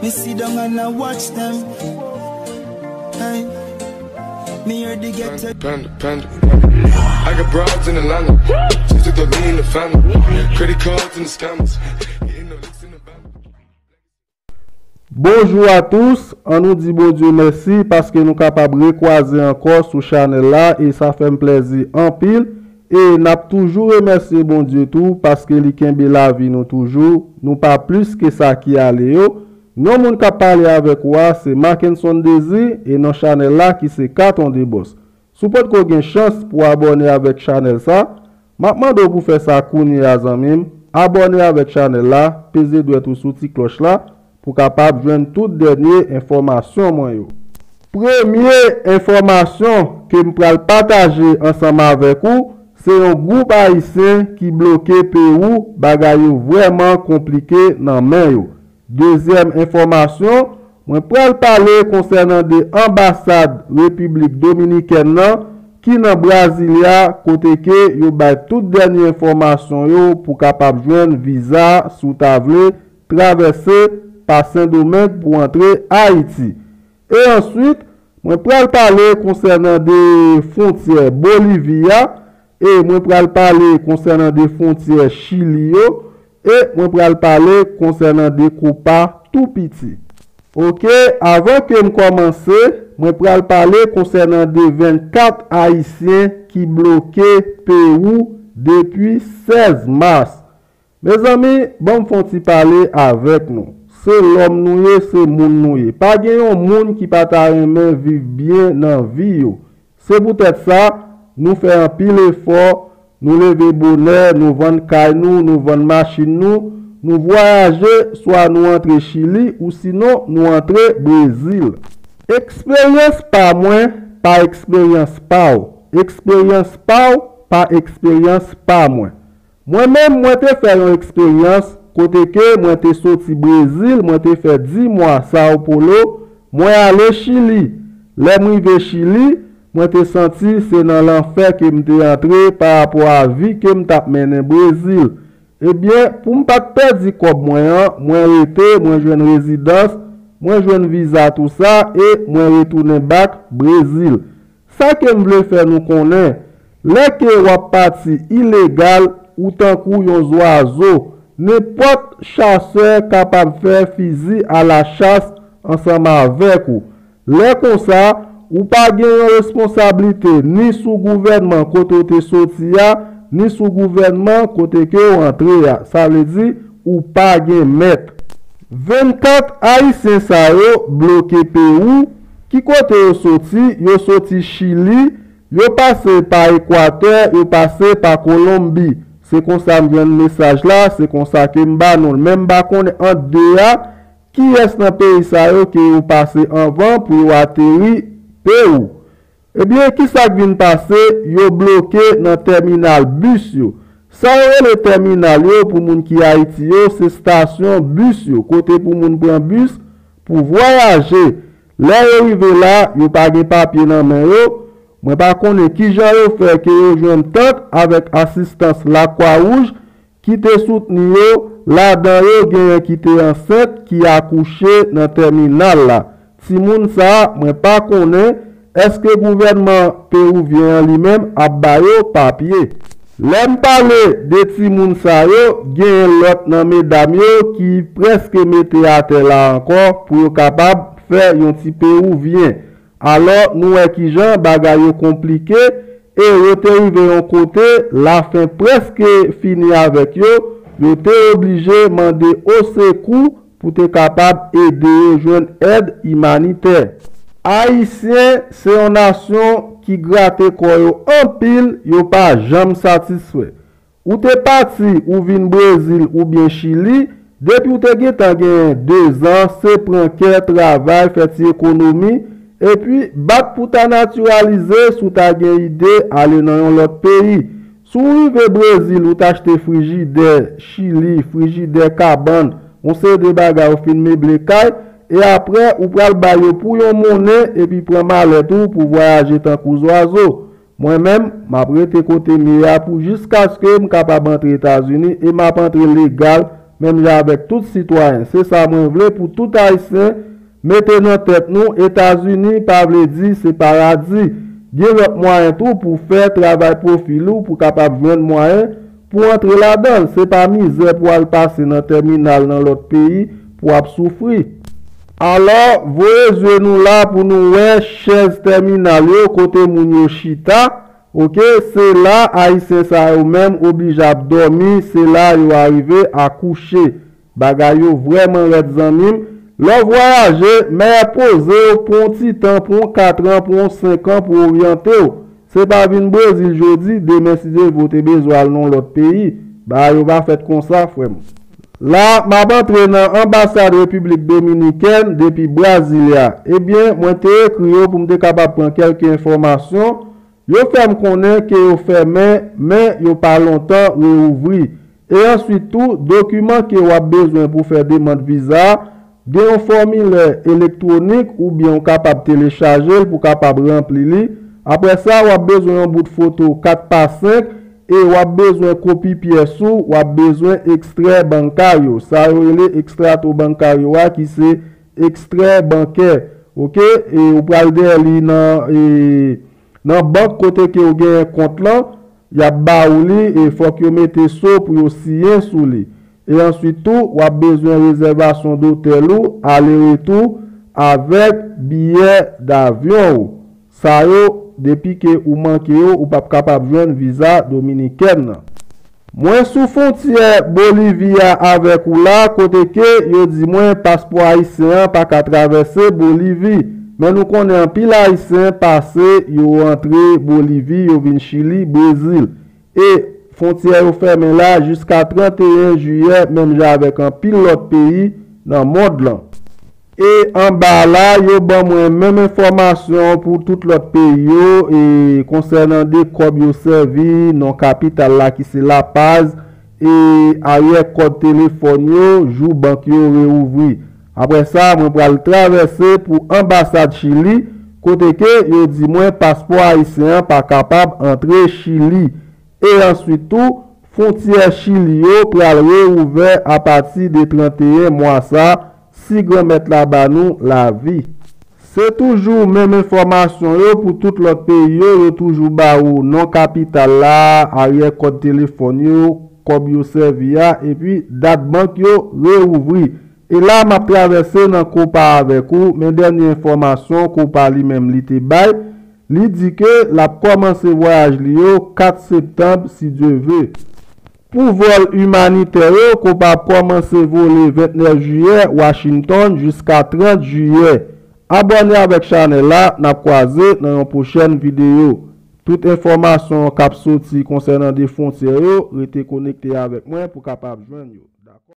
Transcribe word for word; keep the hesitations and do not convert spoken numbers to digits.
Sit down and I watch them. Hey, me hear the ghetto. Panda, panda, panda. I got broads in Atlanta. Just took the lean in the family. Credit cards and the scammers. Getting no licks in the van. Bonjou a tous, ann nou di Bondye mèsi paske nou kapab rekwaze ankò sou chanèl la e sa fè m plèzi anpil. E n ap toujou remèsye Bondye tou paske li kenbe lavi nou toujou, nou pa plis ke sa ki ale yo. Non moun k ap pale avèk ou a se Mackenson Désir e non chanèl la ki se Katon de Bòs. Si w potko gen chans pou abòne avèk chanèl sa, m ap mande w pou fè sa kounye a zanmi m, abòne avèk chanèl la, peze dwèt ou sou ti klòch la pou w kapab jwenn tout dènye enfòmasyon mwen yo. Premye enfòmasyon ke m pral pataje ansanm avèk ou, se yon gwoup ayisyen ki bloke Pewou, bagay yo vrèman konplike nan men yo. Dezyèm enfòmasyon, mwen pral pale konsènan de anbasad Repiblik Dominikèn nan ki nan Brasilia kote ke yo bay tout dènye enfòmasyon yo pou kapab jwenn viza si w ta vle travèse pa Sendomeng pou antre Ayiti. E answit, mwen pral pale konsènan de fwontyè Bolivi a, e mwen pral pale konsènan de fwontyè Chili yo, e mwen pral pale konsènan de kopa tou piti. Oke, avan ke m kòmanse, mwen pral pale konsènan de vennkat ayisyen ki bloke Pewou depi sèz mas. Mezanmi, ban m fè yon ti pale avèk nou. Se lòm nou ye, se moun nou ye. Pa gen yon moun ki pa ta renmen viv byen nan vi yo. Se poutèt sa, nou fè anpil efò, nou leve bonè, nou vann kay nou, nou vann machin nou, nou vwayaje, swa nou antre Chili ou sinon nou antre Brezil. Eksperyans pa mwen, pa eksperyans pa w. Eksperyans pa w, pa eksperyans pa mwen. Mwen menm, mwen te fè yon eksperyans kote ke mwen te soti Brezil, mwen te fè dis mwa Sao Paulo, mwen ale Chili. Lè m rive Chili, mwen te santi se nan lanfè ke m te antre pa rapò a vi ke m t ap mennen Brezil. Ebyen, pou m pa t pèdi kòb mwen an, mwen rete, mwen jwenn rezidans, mwen jwenn viza tou sa e mwen retounen back Brezil. Sa ke m vle fè nou konnen, lè ke w ap pati ilegal, ou tankou yon zwazo, nenpòt chasè kapab fè fizi alachas ansanm avèk ou. Lè konsa, ou pa gen yon responsablite ni sou gouvènman kote w te soti a, ni sou gouvènman kote ke w antre a. Sa vle di, ou pa gen mèt. Vennkat ayisyen sa yo bloke Pewou. Ki kote yo soti? Yo soti Chili, yo pase pa Ekwatè, yo pase pa Kolonbi. Se konsa m jwenn mesaj la, se konsa ke m ba nou l. Men m pa konnen ant de a, kiyès nan peyi sa yo ke yo pase anvan pou yo ateri Pewou. Ebyen, kisa k vin pase? Yo bloke nan tèminal bis yo. Sa yo rele tèminal yo pou moun ki Ayiti yo, se estasyon bis yo, kote pou moun pran bis pou vwayaje. Lè yo rive la, yo pa gen papye nan men yo. Mwen pa konnen kijan yo fè ke yo jwenn tant avèk asistans Lakwa Wouj ki te soutni yo, ladan yo genyen ki te ansent ki akouche nan tèminal la. Timoun sa a, mwen pa konnen èske gouvènman pewivyen an li menm ap ba yo papye. Lè m pale de timoun sa yo, genyen lòt nan medam yo ki prèske mete atè la ankò pou yo kapab fè yon ti pewivyen. Alò, nou wè kijan bagay yo konplike e yo te rive yon kote, lafen prèske fini avèk yo, yo te oblije mande osekou pou te kapab ede yo jwenn èd imanitè. Ayisyen se yon nasyon ki grate kò yo anpil, yo pa janm satisfè. Ou te pati, ou vin Brezil oubyen Chili, depi w te gentan genyen dezan, se pran kè, travay, fè ti ekonomi, epi bat pou ta natiralize si w ta gen ide ale nan yon lòt peyi. Si w rive Brezil, ou t achte frijidè Chili, frijidè kabann, yon seri de bagay, ou fin meble kay, e apre ou pral ba yo pou yon monnen epi pran malèt ou pou vwayaje tankou zwazo. Mwen menm, m ap rete kote m ye a pou jiskaske m kapab antre Etazini e m ap antre legal Menm jan avèk tout sitwayen. Se sa mwen vle pou tout Ayisyen mete nan tèt nou, Etazini pa vle di se paradi. Gen lòt mwayen tou pou fè travay pwofil ou pou kapab jwenn mwayen pou antre ladan l. Se pa mizè pou al pase nan tèminal nan lòt peyi pou ap soufri. Alò, voye zye nou la pou nou wè chèz tèminal yo kote moun yo chita. Oke, se la Ayisyen sa yo menm oblije ap dòmi, se la yo arive akouche. Bagay yo vrèman rèd zanmi m. Lè w vwayaje, men poze w pou yon ti tan, pou yon kat an, pou yon senk an pou oryante w. Se pa vin Brezil jodi, demen si Dye vle w te bezwen al nan yon lòt peyi. Bagay yo pa fèt konsa, frè m. La, m ap antre nan anbasad Repiblik Dominikèn depi Brasilia. Ebyen, mwen te ekri yo pou m te kapab pran kèlke enfòmasyon. Yo fè m konnen ke yo fèmen, men yo pa lontan reouvri. E answit tou, dokiman ke w ap bezwen pou fè demann viza a, gen yon fòmilè elektwonik oubyen ou kapab telechaje l pou kapab ranpli li. Apre sa, w ap bezwen yon bout foto kat pa senk e w ap bezwen kopi pyès ou, w ap bezwen ekstrè bankaryo. Sa yo rele ekstrato bankaryo a ki se ekstrè bankè. Oke, e ou pral dèyè li nan, e, nan bank kote ke w genyen kont lan, y ap ba ou li e fòk yo mete so pou yo siyen sou li. E answit tou, w ap bezwen rezèvasyon dotèl ou, ale retou, avèk biyè davyon ou. Sa yo, depi ke ou manke yo, ou p ap kapab jwenn viza dominikèn nan. Mwen sou fwontyè Bolivi a avèk ou la, kote ke yo di mwen paspò ayisyen an pa ka travèse Bolivi. Men nou konnen anpil Ayisyen pase, yo antre Bolivi, yo vin Chili, Brezil. E fwontyè yo fèmen la jiska trannteyen jiyè, menm jan avèk anpil lòt peyi nan mond lan. E anba la, yo ban mwen menm enfòmasyon pou tout lòt peyi yo, e konsènan de kòb yo sèvi, non kapital la ki se La Paz, e aryè kòd telefòn yo, jou bank yo reouvri. Apre sa, mwen pral travèse pou anbasad Chili, kote ke yo di mwen paspò ayisyen an pa kapab antre Chili. E answit tou, fwontyè Chili yo pral reouvè apati de trannteyen mwa sa, si Granmèt la ba nou lavi. Se toujou menm enfòmasyon yo pou tout lòt peyi yo, yo toujou ba ou non kapital la, aryè kòd telefòn yo, kòb yo sèvi a, epi dat bank yo reouvri. E la m ap travèse nan Copa avèk ou, men dènye enfòmasyon Copa li menm li te bay, li di ke l ap kòmanse vwayaj li yo kat septanm, si Dye vle. Pou vòl imanitè yo, Copa ap kòmanse vole vennèf jiyè, Washington, jiska trant jiyè. Abòne avèk chanèl la, n ap kwaze nan yon pwochèn videyo. Tout enfòmasyon k ap soti konsènan de fwontyè yo, rete konekte avèk mwen pou kapab jwenn yo.